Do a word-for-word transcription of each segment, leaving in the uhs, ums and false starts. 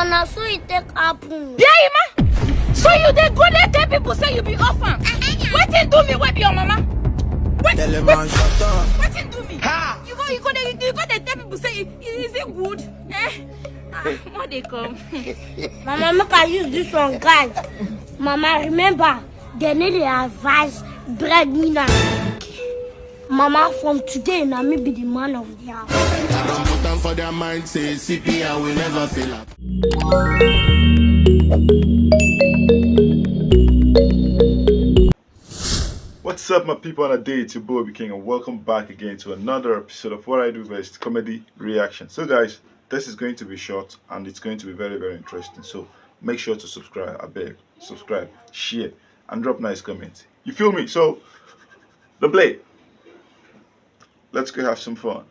Na so e take happen. Biaima, so you dey go dey tell people say you be orphan? Wetin do me wey be your mama? Wetin do me? You go, you go dey, you go dey tell people say, "Is it good?" Eh? Ah, more dey come. Mama, make I use this one, guys. Mama, remember, they need the advice breadwinner. Mama, from today, na me be the man of the house. I don't put them for their mind, say C P R will never fail up. What's up, my people? On a day, it's your boy B King, and welcome back again to another episode of What I Do Best Comedy Reaction. So, guys, this is going to be short and it's going to be very, very interesting. So, make sure to subscribe. I beg, subscribe, share, and drop nice comments. You feel me? So, the play. Let's go have some fun.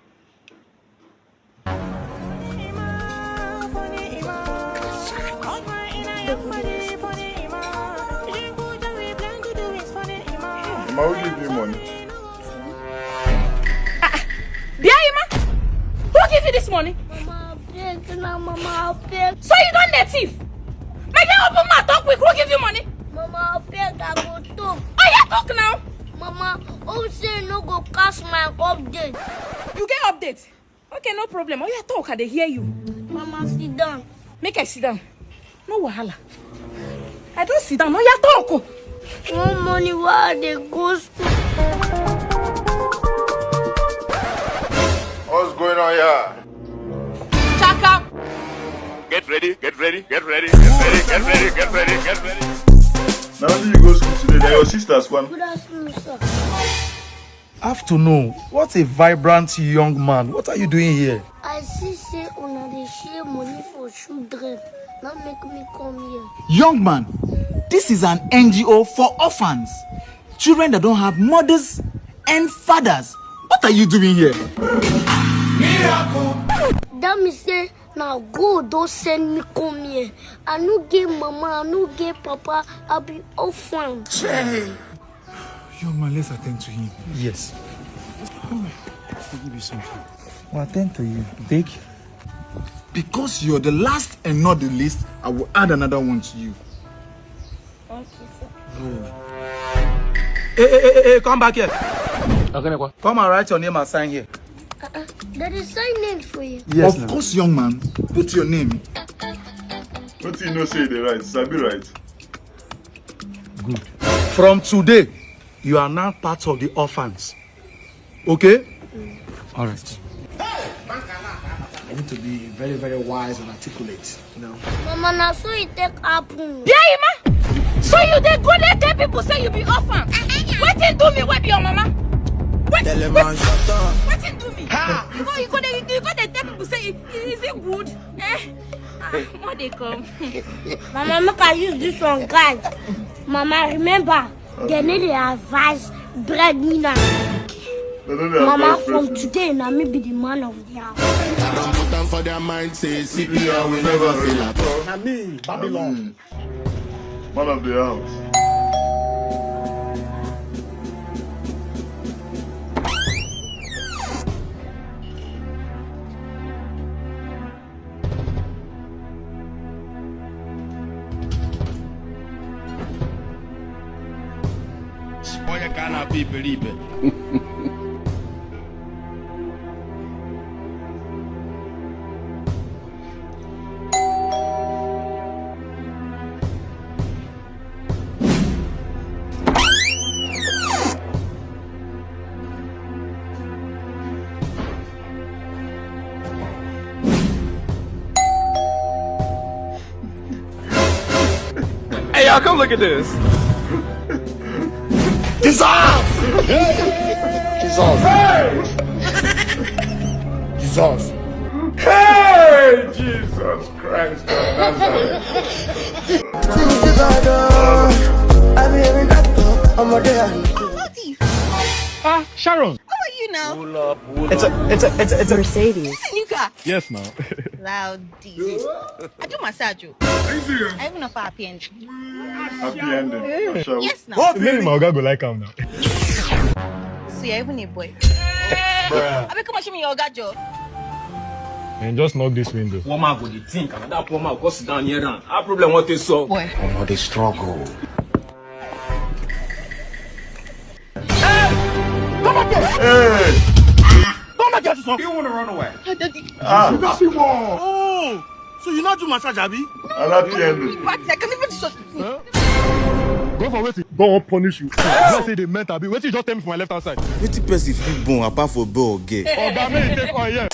Mama, who give you money? Biaima, who give you this money? Mama, beg na, Mama, beg. So you don dey thief? My girl, open mouth, talk quick. Who give you money? Mama, beg, I go talk. Oh, yeah, talk now. Mama, hope say no go catch my update. You get update? Okay, no problem. Oh, yeah, talk. I dey hear you. Mama, sit down. Make I sit down. No wahala. I don sit down. Oh, yeah, talk. Oh. One morning while I dey go school. What's going on here? Chaka. Get ready, get ready, get ready, get ready, get ready, get ready, get ready. Now only you go school today. They're your sisters, one. Good afternoon, sir. Afternoon. What a vibrant young man. What are you doing here? I see say una dey share money for children. Now make me come here. Young man, this is an N G O for orphans. Children that don't have mothers and fathers. What are you doing here? That me say na God don send me come here. I no get mama, I no get papa, I be orphan. Young man, let's attend to him. Yes. Let me give you something. We'll attend to you. Take. Because you're the last and not the least, I will add another one to you. Okay, sir. Hey, hey, hey, hey, come back here. Come and write your name and sign here. Uh-uh. There is sign name for you. Yes, of course, young man. Put your name. What you know say the right? Sabi right. Good. From today, you are now part of the orphans. Okay? All right. I need to be very, very wise and articulate, you know. Mama, na so e take happen. Biaima! So you dey go dey tell people say you be orphan? Wetin do me wey be your mama? Wetin, wetin do me? You go, you go dey, you go dey tell people say, "Is it good?" Eh? Ah, more dey come. Mama, make I use this one, guys. Mama, remember, they need the advice breadwinner. Mama, from today, na me be the man of the house. I don't put them for their mind, say C P R will never fail at all. Na me, Babylon. Man of the house. Spoiler kana people. Hey, y'all, come look at this. Jesus! Jesus! Jesus! Hey, Jesus Christ of Nazareth. This is God, oh. I'm hearing that, oh. I'm a day. Ah, Sharon. How are you now? It's a, it's a, it's a, it's a Mercedes. This is a new car. Yes, now. Loud D. I do massage you. I even know for happy ending. Happy ending. Shall we? Yes, now. Maybe my oga go like am now. So you're even a boy. I become a shimmy your oga job. And just knock this window. Poor man go dey think, and that poor man go sit down near am. How problem wan take solve? Boy. Omo, dey struggle. Hey! Come back here! Come back here, son! You wanna run away? Ah, daddy. Ah. You got me more. Oh! So you not do massage, abi? Alápìyẹlù. Party, I can even do such a thing. Huh? Go for wetin? God wan punish you. You know say dey meant, abi? Wetin you just tell me for my left hand side? Wetin person fit born apart for boy or girl? Oga, make you take oil here.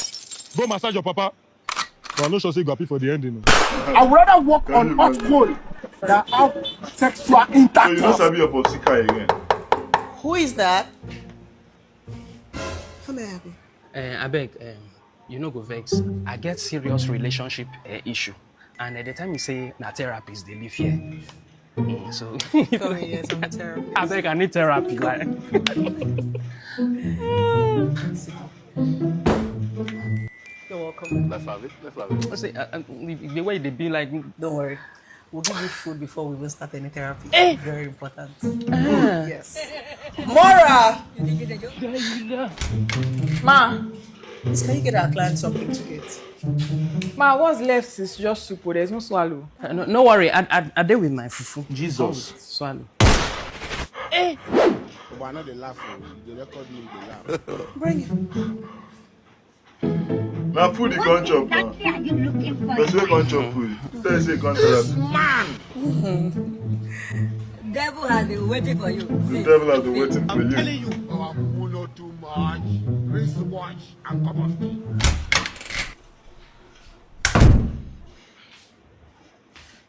Go massage your papa. But I no sure say you go happy for the ending. I would rather walk on hot coal than have sexual intercourse. So you no sabi your popsicle again? Who is that? How may I help you? Eh, abeg, eh, you no go vex. I get serious relationship, eh, issue. And, eh, the time you say na therapist dey live here. Mm, so come here, yes, I'm a therapist. Abeg, I need therapy. Like, you're welcome. Let's have it. Let's have it. I say, uh, uh, the, the way they be like, don't worry. We'll give you food before we even start any therapy. Eh? Very important. Ah. Yes. Mora! Ma! Please, can you get our client something to eat? Ma, what's left is just soup. There's no swallow. Uh, no, no worry. I, I, I deal with my fufu. Jesus. Swallow. Eh! But I know they laugh. Oh. They record me, they laugh. Bring it. Na food you come chop now. Person wey come chop food. Tell you say you come tell us. Man! Devil has been waiting for you. The devil has been waiting for you. I'm telling you. Our food not too much. Wristwatch and cup of tea.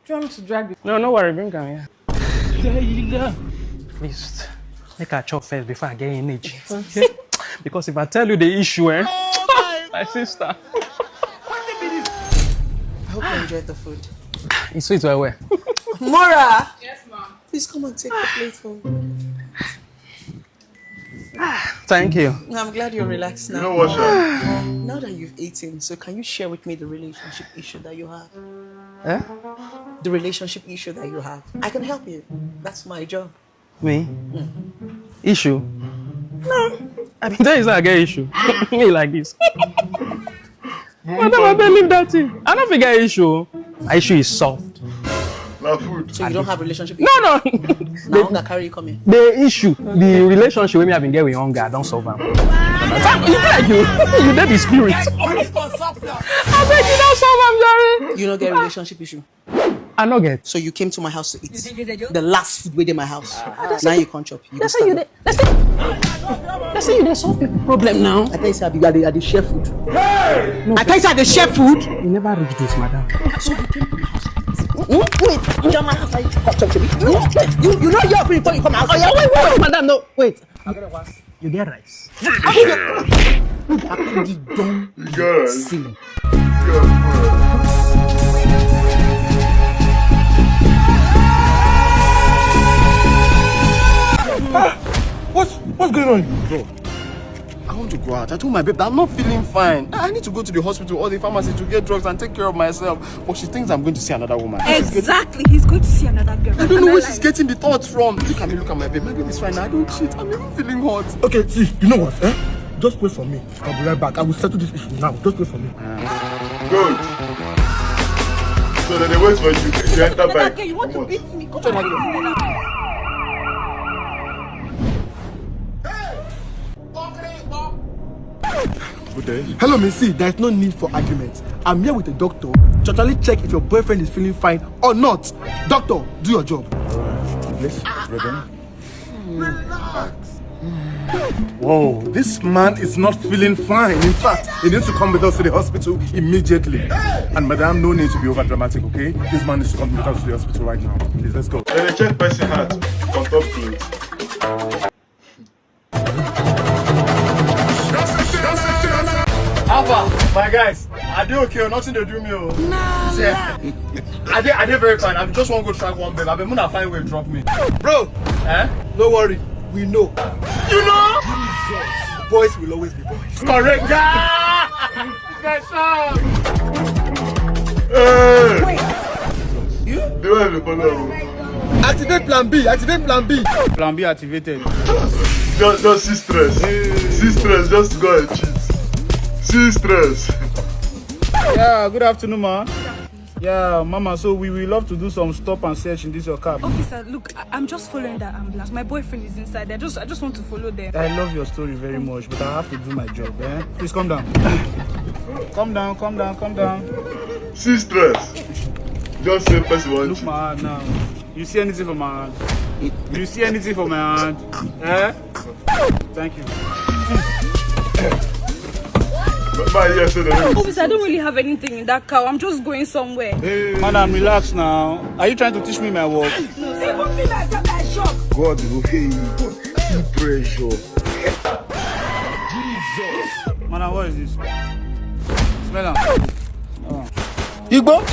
Do you want me to drag the... No, no worry, bring am here. Please, make I chop first before I get energy. Because if I tell you the issue, eh? My sister. I hope you enjoyed the food. It's sweet well well. Mora! Yes, ma'am. Please come and take the plate for me. Thank you. I'm glad you're relaxed now. You know what, Sha? Now that you've eaten, so can you share with me the relationship issue that you have? Eh? The relationship issue that you have. I can help you. That's my job. Me? Issue? No. I mean, there is not a get issue. Me like this. Madam, I beg leave that thing. I don't think I issue. My issue is solved. Na food. So you don't have relationship issue? No, no. Na hunger carry you come here. The issue, the relationship wey me I been get with hunger, I don solve am. You be like you, you dey the spirit. I beg you don solve am, Jerry. You no get relationship issue. I no get. So you came to my house to eat the last food wey dey my house. Now you come chop. You go start. They say you dey solve people problem now. I tell you say I be, I dey, I dey share food. I tell you say I dey share food. You never reach this, madam. So you came to my house. Hmm? Wait, you come my house, I come chop, chop. You, you, you know you're free before you come out. Oh yeah, wait, wait, madam, no, wait. You get rice. Akudi don sing. Ah, what's, what's going on, bro? I want to go out. I told my babe that I'm not feeling fine. I I need to go to the hospital or the pharmacy to get drugs and take care of myself. But she thinks I'm going to see another woman. Exactly. He's going to see another girl. I don't know where she's getting the thoughts from. Look at me, look at my babe. My babe is fine. I don't cheat. I'm even feeling hot. Okay, see, you know what? Eh? Just wait for me. I'll be right back. I will settle this issue now. Just wait for me. Good. So then they wait for you. You enter bike. Okay, you want to beat me? Come on. Good day. Hello, Missy. There's no need for argument. I'm here with a doctor to actually check if your boyfriend is feeling fine or not. Doctor, do your job. Bless you, brethren. Relax. Whoa, this man is not feeling fine. In fact, he needs to come with us to the hospital immediately. And madam, no need to be over dramatic, okay? This man needs to come with us to the hospital right now. Please, let's go. Then they check person heart on top plate. Alpha, my guys, are they okay? Nothing they do me, oh. Nah, yeah. Are they, are they very fine? I just want to go try one babe. I mean, I find way drop me. Bro, eh? No worry, we know. You know? Boys will always be boys. Correct. Hey! Wait. You? The way you follow. Activate plan B. Activate plan B. Plan B activated. Just, just see stress. See stress. Just go and cheat. See stress. Yeah, good afternoon, ma. Yeah, mama, so we will love to do some stop and search in this your car. Officer, look, I- I'm just following that ambulance. My boyfriend is inside. I just, I just want to follow them. I love your story very much, but I have to do my job, eh? Please come down. Come down, come down, come down. See stress. Just say person want Look you. My hand now. You see anything for my hand? You see anything for my hand? Eh? Thank you. My ear say the Officer, I don't really have anything in that car. I'm just going somewhere. Madam, relax now. Are you trying to teach me my work? No, sir. Even me like that, I shock. God will pay you. Keep pressure. Madam, what is this? Smell am. Oh. Igbo?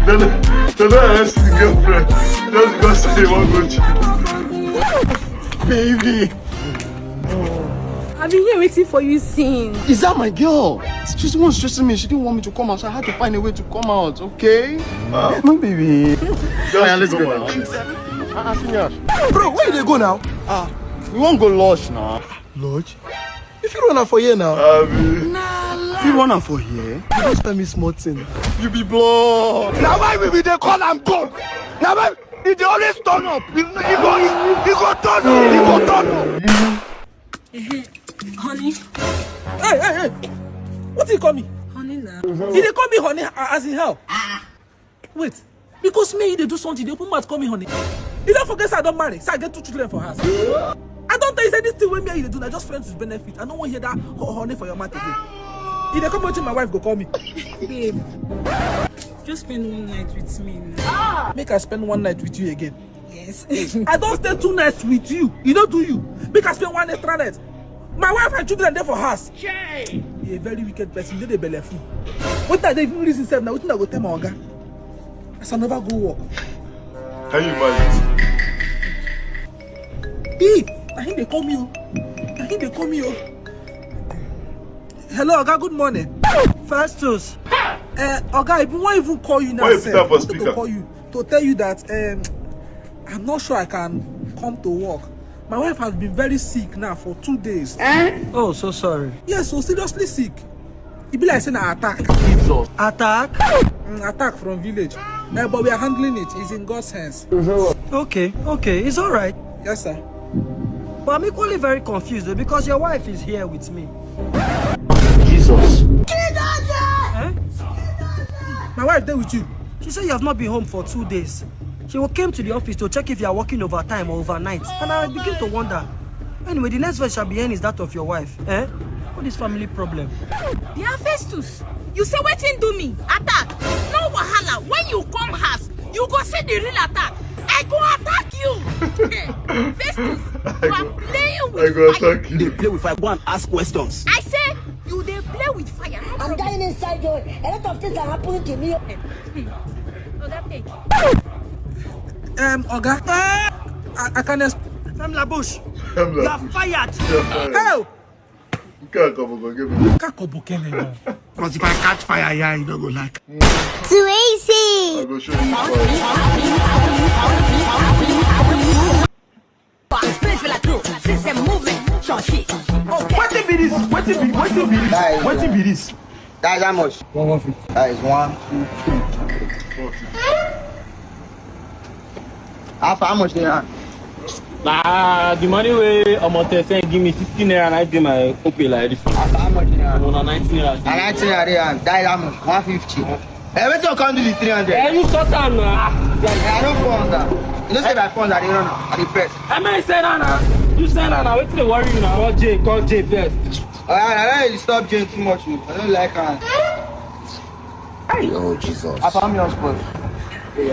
Tell her, tell her I asked the girlfriend just because say you want go cheat. Baby. I've been here waiting for you since. Is that my girl? She's the one stressing me. She didn't want me to come out, so I had to find a way to come out, okay? Ah. My baby. Just yeah, let's go now. Ah, ah, finish. Bro, where you dey go now? Ah, we wan go lodge now. Lodge? If you run am for here now. Abi. If you run am for here, you don spend me small thing. You be blood. Na why we be dey call am goat. Na why e dey always turn up. E go, e go turn up. E go turn up. Honey. Hey, hey, hey. What you call me? Honey now. You dey call me honey as in how? Wait, because me you dey do something, you dey open mouth call me honey. You don't forget say I don marry, so I get two children for house. I don tell you say this thing wey me and you dey do na just friends with benefit. I no wan hear that ho- honey for your mouth again. You dey come wetin my wife go call me. Babe, just spend one night with me now. Make I spend one night with you again. Yes. I don stay two nights with you. You no do you. Make I spend one extra night. My wife and children dey for house. Chai! You a very wicked person. You dey belleful. Wetin I dey even reason sef na wetin I go tell my oga as I never go work. Can you imagine? Ee, na him dey call me o. Na him dey call me o. Hello, oga. Good morning. Festus. Uh, oga, I bin wan even call you now. Why you put am for speaker? I wanted to call you to tell you that um, I'm not sure I can come to work. My wife has been very sick now for two days. Eh? Oh, so sorry. Yes, so seriously sick. E be like say na attack. Jesus. Attack? Mm, attack from village. Eh, but we are handling it. It's in God's hands. Okay, okay, it's all right. Yes, sir. But I'm equally very confused though, because your wife is here with me. Jesus. Eh? My wife there with you. She said you have not been home for two days. She came to the office to check if you are working overtime or overnight. And I begin to wonder. Anyway, the next voice shall be hearing is that of your wife. Eh? What is family problem? Dear Festus, you say wetin do me? Attack. No wahala. When you come house, you go see the real attack. I go attack you. Festus, you are playing with fire. I go attack you. You dey play with fire. Go and ask questions. I say you dey play with fire. No problem. I'm dying inside o. A lot of things are happening to me. Hmm. Oga, take. Um, Oga, I, I can exp- Femla Bush, you are fired. You're fired. How? Kakobo go give me. Kakobo kene na. But if I catch fire here, you no go like. Too easy. I go show you fire. Space like you, system movement, short shit. Okay. Wetin be this? Wetin be wetin be this? Wetin be this? That's how much? One one fifty. That is one, two, three. How far? How much dey hand? Na the money wey omo tell send give me sixty naira na dey my opay like this. How far? How much dey hand? Omo na nineteen naira. Na nineteen naira dey hand. That is how much? One fifty. Eh, wetin you come do the three hundred? Eh, you sort am na. Eh, I no phone that. You know say my phone I dey run am. I dey press. I mean say na na. You say na na. Wetin dey worry you na? Call Jay, call Jay first. Alright, I don't disturb Jane too much. Oh. I don't like her. Hey, oh Jesus. I found me husband.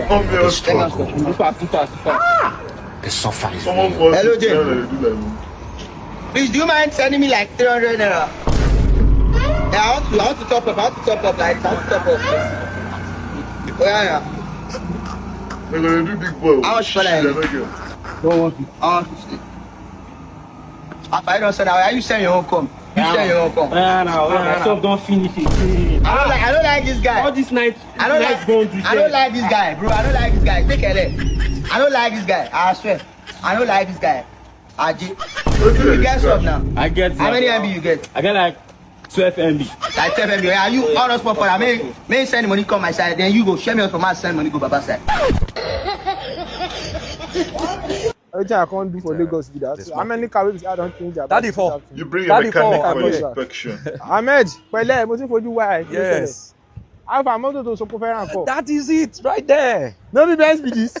Come here, struggle. Too fast, too fast, too fast. Ah! The suffering. Hello, Jane. Please, do you mind sending me like three hundred naira? Yeah, I want to, I want to top up, I want to top up, like, I want to top up. Oh, yeah, yeah. We're gonna do big boy. How much for that? Don't want it. I want to see. After I don't send, how you send your own come? You send your own come. Yeah, now, yeah, now. Stuff don't finish again. I don't like, I don't like this guy. All this night, I don't like, I don't like this guy, bro. I don't like this guy. Take care. I don't like this guy. I swear. I don't like this guy. Aji. You get some now. I get How many M B you get? I get like twelve M B. Like twelve M B. Are you honest for I mean, may send money come my side, then you go share me from my send money go Baba side. Wetin I come do for Lagos be that? How many car wey be say I don change about? Daddy four. You bring your Daddy four. mechanic for Daddy four. inspection. Ahmed, pẹ̀lẹ́, mo ti fojú wá ẹ. Yes. Alpha mọ́tò tó sọ pé fẹ́ràn kọ. That is it right there. No be Benz be this.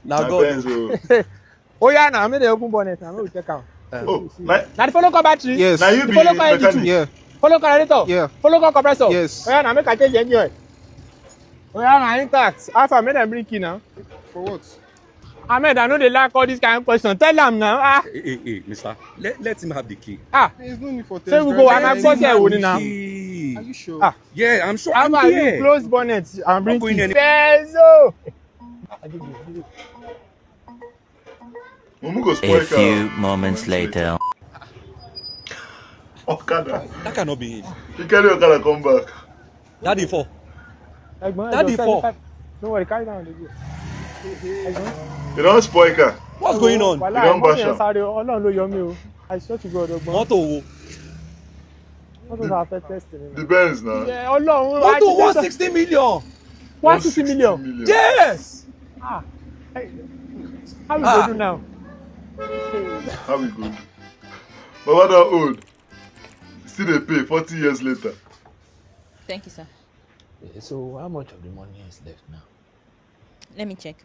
Na Na God. Benz o. Ó yá na, make dem open bonnet na, make we check am. Oh, na Na the follow car battery. Yes. Na you The be follow car mechanic. engine too. Yeah. Follow car radiator. Yeah. Follow car compressor. Yes. Ó yá na, make I change the engine oil. Ó yá na, intact. Alpha, make dem bring key na. For what? Ahmed, I no dey like all this kind of question. Tell am now. Ah. Hey, hey, hey, mister. Let, let him have the key. Ah. There's no need for Say we go, I might force you, Oni, now. Key. Are you sure? Ah. Yeah, I'm sure. How I'm about here. You close bonnet and bring key? Yes, oh. Mumu go spoil A few car. Moments later. Okada. That cannot be him. He carry Okada come back. Daddy four. Daddy four. No worry, carry down the gear. You don't spoil car. What's going on? You don't bash am. Ọlọ́run ló yọ mí o. I swear to God, ọgbọ́n. Mọ́tò wo? Mọ́tò náà fẹ́ test ni. The Benz na. Ọlọ́run. Mọ́tò one sixty million. One sixty million. Yes. Ah. How we go do now? How we go do? Baba don old. Still dey pay forty years later. Thank you, sir. Eh, so how much of the money is left now? Let me check.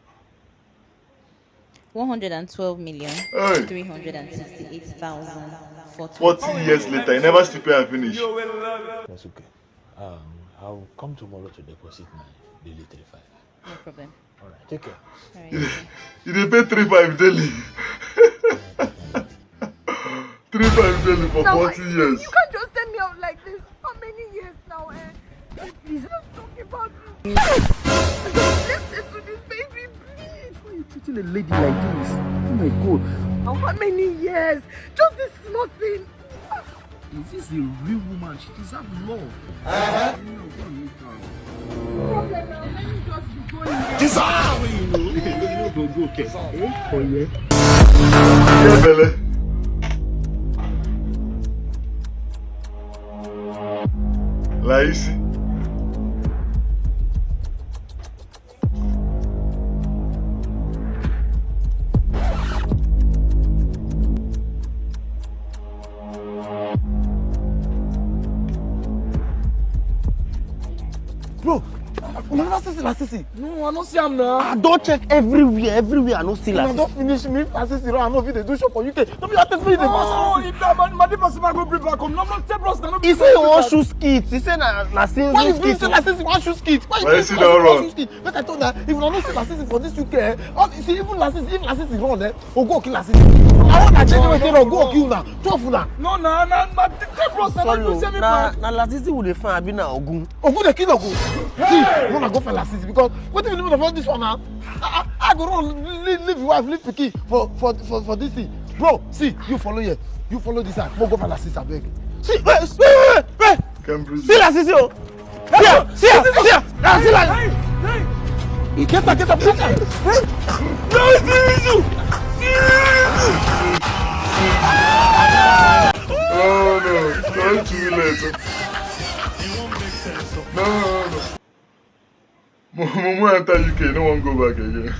One hundred and twelve million three hundred and sixty-eight thousand four twenty. Forty years later, you never still pay and finish. That's okay. Um, I'll come tomorrow to deposit my daily three five. No problem. All right, take care. You dey pay three five daily. Three five daily for forty years. You can't just send me out like this. How many years now, eh? Please, let's talk about this. Let's settle this, baby, please. Why are you treating a lady like this? Oh my God. How many years? Just this small thing. Is this a real woman? She deserves love. Uh-huh. Dissolve! You know, you know, go, go, okay. Eh? Oh, yeah. Yeah, Bele. Laisi. Bro, una never see Lasisi? No, I no see am na. I don check everywhere, everywhere I no see Lasisi. Una don finish me if Lasisi run, I no fit dey do show for U K. No be that person wey dey pass. No, if na Madi Pasuma go bring back home, no, no, tell bros na no. He say he wan shoot skit. He say na na single skit. Why you bring say Lasisi wan shoot skit? Why you bring say Lasisi wan shoot skit? Make I tell una, if una no see Lasisi for this U K, eh, all, see even Lasisi, if Lasisi run, eh, Ogo kill Lasisi. I want na change wetin Ogo kill una. Twelve una. No, na na na three bros na no say me na na Lasisi we dey find abi na Ogun. Ogun dey kill Ogun. See, una go find Lasisi because wetin be the meaning of all this one na? I, I, I go run leave, leave wife, leave pikin for for for for this thing. Bro, see, you follow here. You follow this side. Mo go find Lasisi abeg. See, wait, wait, wait, wait. See Lasisi o. See am, see am, see am. Ah, see like. He get am, get am, get am. No, see you. Oh no, don't do that. No, no, no. Mumu enter U K, no one go back again.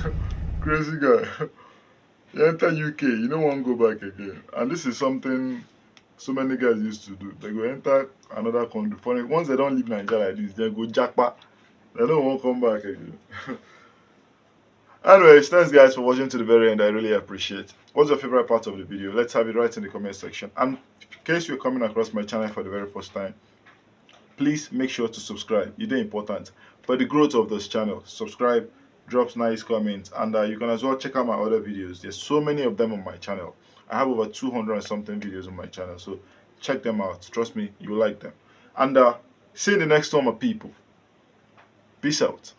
Crazy guy. You enter U K, you no wan go back again. And this is something so many guys used to do. They go enter another country. For once they don't leave Nigeria like this, they go japa. They don't want come back again. Anyways, thanks guys for watching to the very end. I really appreciate. What's your favorite part of the video? Let's have it right in the comment section. And in case you're coming across my channel for the very first time, please make sure to subscribe. It's important for the growth of this channel. Subscribe, drops nice comments, and uh, you can as well check out my other videos. There's so many of them on my channel. I have over two hundred and something videos on my channel, so check them out. Trust me, you like them. And uh, see you in the next one, my people. Peace out.